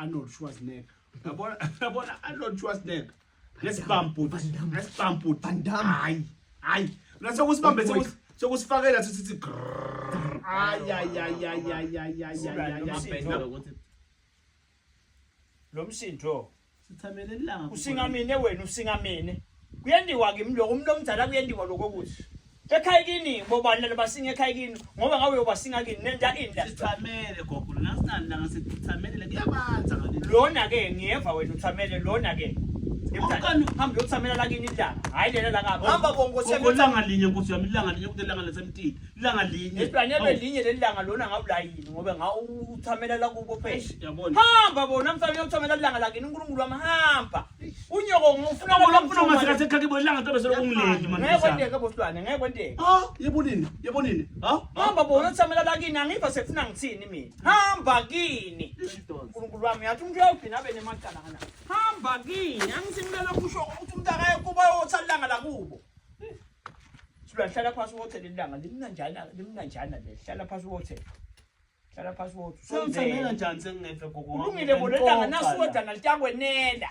Arnold Schwarzenegger. Yabona yabona Arnold Schwarzenegger. Nesibambu nesibambu. Van Damme. Hayi hayi. Mina sokusibambe sokusifakela sithi grrrr. Ay ay ay ay ay ay ay ay ay. Lomsindo. Ukuthi Lo msindo sithamele ilanga. usingamine wena usingamine. Kuyendiwa ke umloko umuntu omdala kuyendiwa lokho kuthi. Ekhaya kini bobani laba basinga ekhaya kini ngoba ngawe uyobasinga kini nenta inda. Sithamele gogo nasinani langa sithamele kuyabanza ngaleli. Lona ke ngiyeva wena uthamele lona ke. Awukani- Hamba uyothamela lakini ilanga. Hayi lena la ngapha. Hamba bongo Gogo ilanga linye nkosi yami ilanga linye kude ilanga lesemtini ilanga linye. Esiplane linye leli langa lona ngawulayini ngoba nga uthamela la kubo phela. Yabona. Hamba bona mfana uyothamela ilanga lakini uNkulunkulu wami hamba. Unyoko ngifuna Gogo lomfuna ungasikhathi ekhaya kibo ilanga tobe selokungileli manje. Ngeke kwenteke bosilwane ngeke kwenteke. Ah yebo nini yebo nini ha Hamba bona uthamela lakini angiva sekufuna ngithini mina. Hamba kini. uNkulunkulu wami yathi umuntu uyawugcina abe nemacala kana. Hamba kini angisimlela kusho ukuthi umuntu akaye kubo ayotha ilanga lakubo. Silwane hlala phansi uwothele ilanga limnanjana limnanjana le hlala phansi uwothele. Hlala phansi uwothele. Sengithamela njani sengingefe gogo. Kulungile bo lelanga nasukodana litakwenela.